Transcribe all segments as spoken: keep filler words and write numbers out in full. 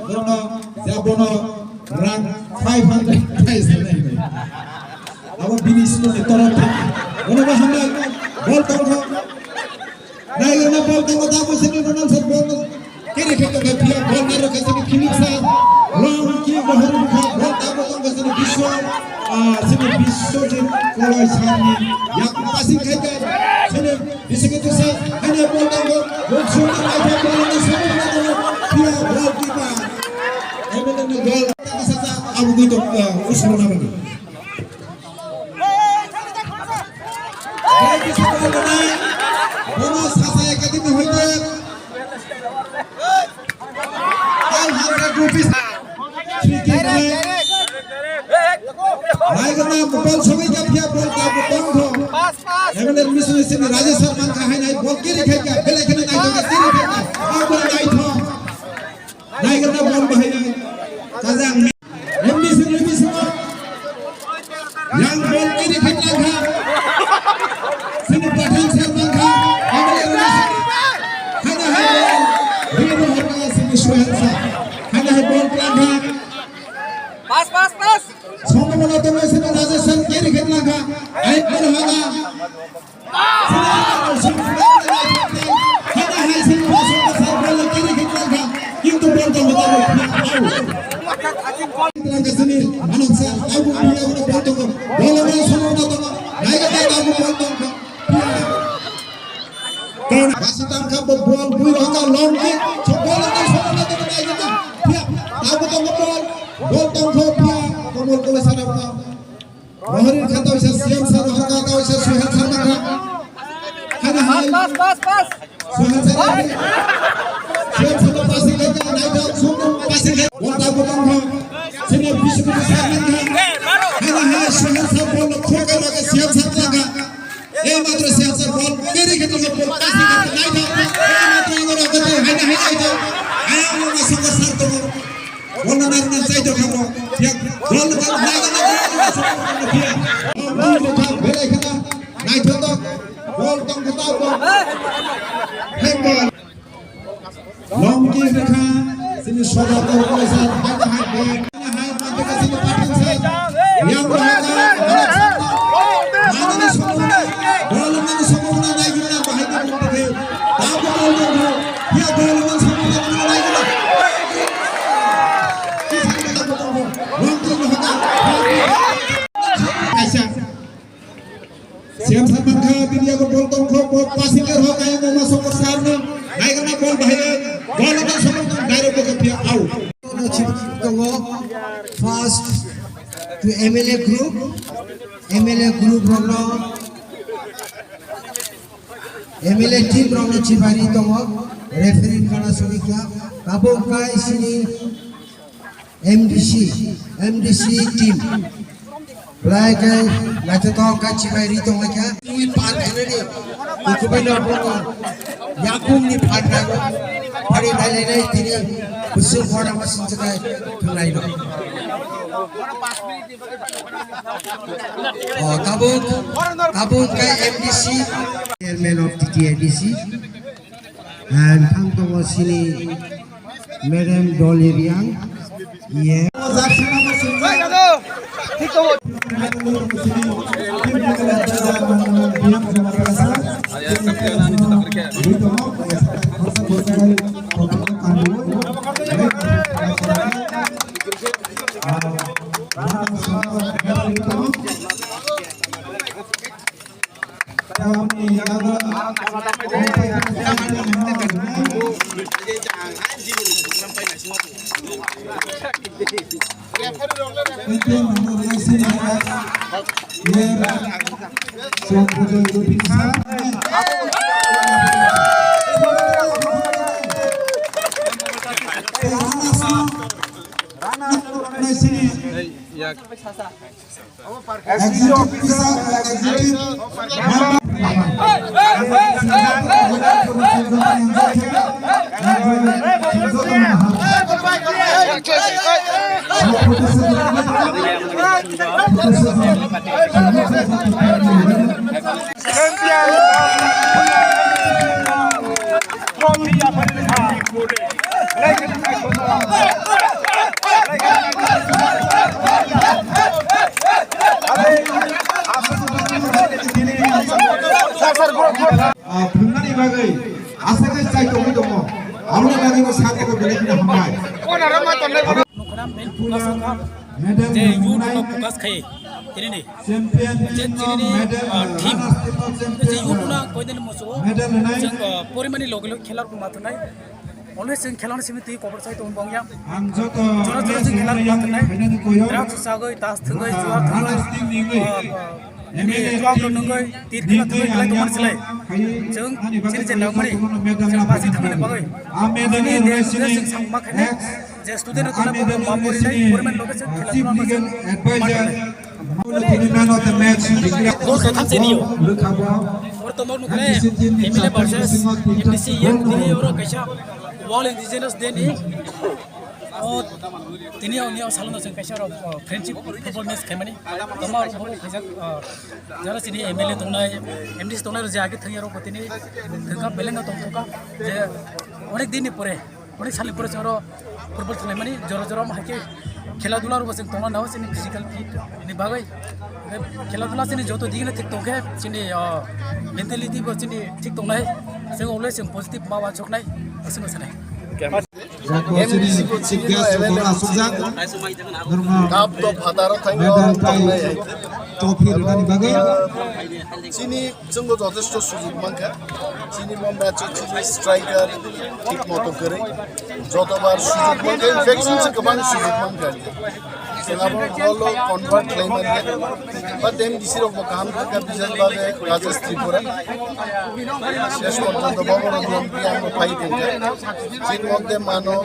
Bono, ja bono rang five hundred prize rwnai hinwi. Abo bini school ni torop thang. Bono bo hambai, bol tongkho. Nai gana bol tongkho, tamo sini Ronald sir bol. Kiri khe tongkha phiya bol nai rokha sini Philip sir. Long ki bohor mukha bol tamo tongkha sini Biswa, ah, sini Biswajit Koloi sir ni yak passing khai kha. Sini Bisingo kisa, hanya bol tanggo, bol sungni naikha, bol ni sungni naikha, pia bol kipa. Ebe tanggo bol, kisa sa, abu gitu, eh, usul nama ni. Bol kisa bol mana, bono sasa academy hoite. Five hundred rupees. Free kick ni. Naigana bol sogwi ka pia bol ta bol tong tho. Pass, pass. M L A mission sini Rajesh sir man ka hai nai bol kiri khai ka belai khana nai ka kiri khai ka. Bol nai tho. Naigana bol bahai nai. Kajang. M D C ni bisingo yang bol kiri khitlang kha. Sini Pathan sir bang kha. Hana hai bol. Bini hana sini Suhel sa. Hana hai bol klang kha. Pas, pas, pas. Somo mona tong sini Rajesh sir kiri khitlang kha. Ai bol hana. Bol tongkho pia, komol kolo sana. Rohori kha tawisa C M sir, rohori kha tawisa Suhel sir nangkha. Hana hai. Pas, pas, pas. Suhel sir nangkha. C M sir no passing kha, nai thok, sum passing kha. Wata butang kha. Sini bisu bisu sir nangkha. Hana hai Suhel sir bol no khok kha C M sir nangkha. Ei matro C M sir bol kiri khe tongkha bol passing kha nai thok. Ei matro ngoro kha hana hai nai thok. Ayang no sir tongo. Wala nang nang sai to khamo. Yak, wala nang nang nang nang sai to khamo. Wala nang nang belai khana. Nai to to. Wala tong to to. Hembal. Long ki rekha. Sini soda to ko sa. Hai hai hai. Hai hai sini patang sa. Yang bahasa. Mana ni soda. Wala nang soda nai gina bahai ko. Tabu wala nang. Ya wala nang soda nai gina. Kaisa. C M sir man kha, bini yago bol tong kho, bol passing khe rw kha, yang mama sokor sar no. Nai gana bol bahai, bol no sokor tong, direct bol khe out. Tongo, first to M L A group, M L A group rokno M L A team rokno chibari tongo, referee kana sogwi kha, tabuk kai sini M D C, M D C team. Belai khe naithothok kha chibai ri tonglaikha. Mui pan khainani, kukubai no bono yakung ni pan khago. Phari nailainai tini busuk hora ma singchakai thanglaino. Oh, tabuk, tabuk khe M D C, chairman of T T A D C, and thang tongo sini Madam Dolly Riang, yeah. Executive officer, executive member. Champion. Trophy ya bari kha. Nukuna main focus wngkha je youth no focus khai tini ni je tini ni team je youth no koidani musugo chwng porimani logi logi khela rok ma thwnai. Always chwng khela ni simi twi kobor sai tong bong ya. Jora jora chwng khela rok ma thwnai. Drugs sagoi, tas thwgoi, jua thwgoi. Nini chuang rok nungoi, tir kila thungoi, belai tongmani slai. Chwng chini je nangmani, chwng basi thangmani bagoi. Chini de, de chwng samma khainai, je student rok tongna bagoi, ma porinai, poriman loge chwng khela thwngma bagoi. Goal katham se rio. Oro tomo nukle, M L A versus M D C, yen tini oro kaisa World Indigenous Day ni. O tini o, ni o salono chwng kaisa oro, o, friendship football match khaimani. Toma oro bol khaijak, o, jara chini M L A tongnai, M D C tongnai rok je age thangya rok bo tini thwngkha, beleng no tongthokha je onek din ni pore, onek sal ni pore chwng oro football thwnglaimani jora jora omo hai khe khela dula rok bo chwng tongna nao chini physical fit ni bagwi. Khela dula chini joto dige no thik tongkhe chini, o, mentality bo chini thik tongnai, chwng always chwng positive ma uansuknai, aswk no sanai. Jako chini chief guest rok asukjak. Cup to phataro thango medal tai tongnai. Trophy rwnani bagwi. Chini chwngbo jothesto sujug mankha. Chini mo match o chini striker thik moto kwrwi. Jotobar sujug mankha, in fact chini kwbang sujug mankha. Chwng abo gol o convert khlai manya. But M D C rok bo kaham kha, bises bagwi Rajesh Tripura. Shesh porjonto bobo rok niyom khe ang bo phai tongkha. Chini moddhe mano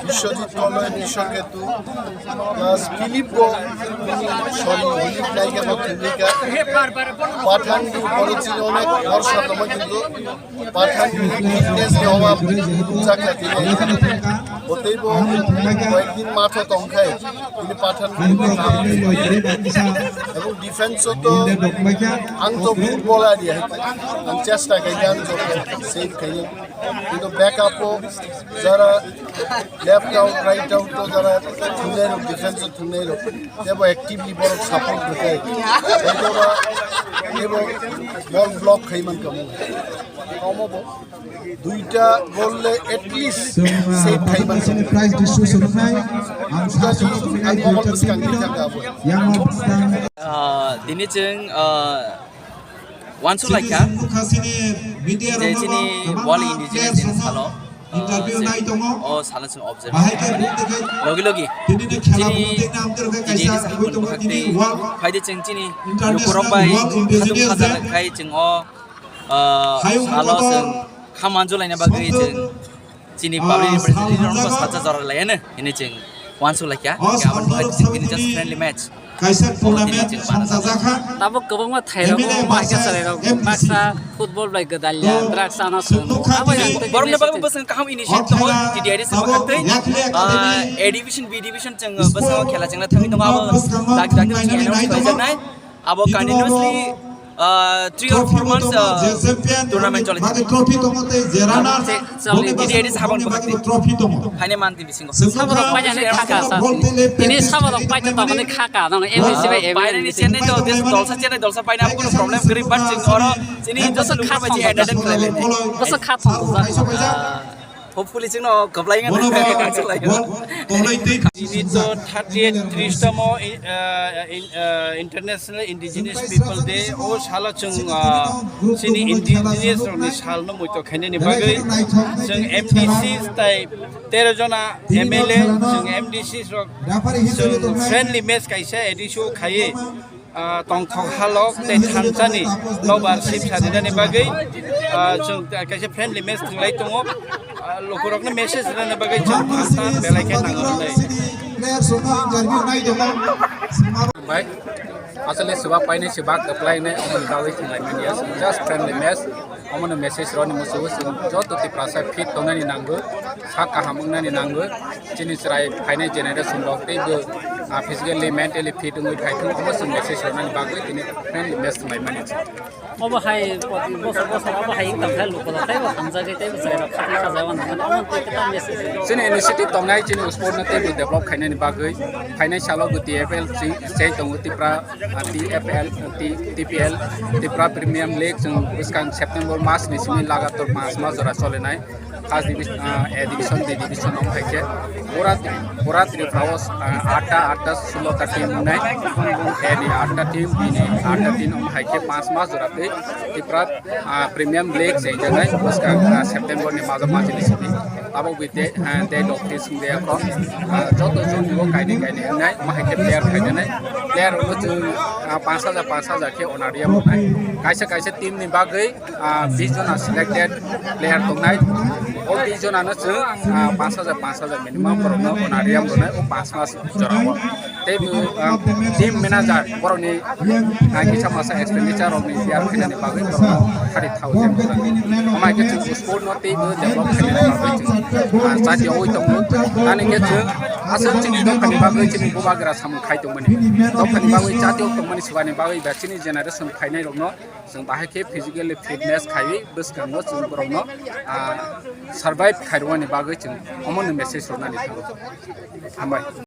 Biswajit Koloi, Kishore Ketu, plus Philip bo, sorry, Philip naikha bo thwngwi kha. Pathan ni upore chini onek bhorsa tongma kintu Pathan ni fitness ni obab nukjak kha tini. Botei bo koyekdin matho tongkhai tini Pathan ni. Ebong defense o to ang to football area hai, ang chesta khai ang to save khai. Kintu backup o jara left out, right out to jara thungnai rok, defense o thungnai rok, tebo actively borok support rwkhe. Tebo, tebo ball block khai man kamo. Omo bo duita goal le at least save khai man kamo. Prize distribution nai ang sa sa ang mobile bwskang ni jaga bo. Yang mo bwskang. Ah, dini chwng, ah, Uansuk lai kha je chini World Indigenous Day ni salo, ah, o salo chwng observe kha mani. Logi logi chini Indigenous ni bwkhak twi phai di chwng chini lukurok bai khatung khaja lai khai chwng o, ah, salo chwng kha manjulaina bagwi chwng chini public representative rok no sacha jora lai ano hinwi chwng uansuk lai kha. Hingke aboni bagwi chwng tini just friendly match. Kaisa tournament songchajakha. Tabuk kwbangma thairok M L A ma khe versus chwrairok M D C. Baksa football bai gwdalya drugs ano chwng. Abo yang twi borokni bagwi bwswng kaham initiative tongo, T D I D se mwkhang twi, ah, A division, B division chwng bwswng khela chwngno thangwi tongo, abo dak dak chwng announce khlaijaknai. Abo continuously, ah, three or four months, ah, tournament choli thangwi. Trophy tongo tei je runner. Choli, D D I D se habang trophy tongo. Haine manti bisingo. Saborok painani khaka sa. Tini saborok paita tongmani khaka nang M D C bai M L A. Painani chennai to, des dolsa chennai dolsa paina abo kono problem kwrwi, but chwng oro chini joto lukurok bai chwng entertain khlai lai. Bwswk kha thong. Hopefully chwngno kwplai wngkha. Chini to thirty eight tris tomo, eh, in, eh, International Indigenous People Day. O salo chwng, ah, chini indigenous rokni salno muito khainani bagwi chwng M D C tai tero jona M L A chwng M D C rok chwng friendly match kaisa A D C o khaiwi. Ah, tongthok halok tei thansani nobar sip sarinani bagwi, ah, chwng kaisa friendly match thwnglai tongo. Ah, lukurokno message rwna bagwi chwng thangsa belai khe nango hwnwi. Bai, asole swbak painai swbak kwplai wngnai, omo ni bagwi thwnglai manya, just friendly match. Omono message rwni muchungo chwng joto Tiprasa fit tongnani nango, sak kaham wngnani nango, chini chwrai phainai generation rok teibo, ah, physically, mentally fit wngwi phaithwng, omo chwng message rwnani bagwi tini friendly match khlaimani. Obo hai bosor bosor obo hai wngtang khe lukurok teibo hamjagwi teibo chwrairok khatna khajago nangmani, omo tei kwtal message. Chini initiative tongnai chini sport no teibo develop khainani bagwi, phainai salo bo T F L chwng chai tongo Tipra, ah, T F L, T-, T P L, Tipra Premium League, chwng bwskang September mas ni simi lagator panch mas jora cholinai. First division, ah, A division, B division om hai khe pura, pura Tripura o, ah, atta, atta, sulo ta team wngnai. A ni atta team, B ni atta team om hai khe panch mas jora twi Tripura, ah, Premium League se janai bwskang, ah, September ni majo majili simi. Abo bai te, ah, te doctor sing de ko, ah, joto jon bo kaini kaini wngnai, om hai khe player khai janai. Player no chwng, ah, panch hajar, panch hajar khe honorarium wngnai. Kaisa kaisa team ni bagwi ah, bis jona selected player tongnai. O bis jona no chwng, ah, panch hajar, panch hajar minimum borok no honorarium rwnai o panch mas jora o. Tei bo, ah, team manager borok ni, ah, kisa masa expenditure rok ni player khainani bagwi borok no thirty thousand rwnai. Amai khe chwng sport no tei bo develop khainani bagwi chwng, ah, chati oi tongo. Ani khe chwng aswk chini dopha ni bagwi chini bubagra samung khai tongmani. Dopha ni bagwi chati o tongmani swbani bagwi ba chini generation phainai rok no chwng bahai khe physically fitness khaiwi bwskango chwng borokno, ah, survive khairwani bagwi chwng omono message rwnani thango. Hambai.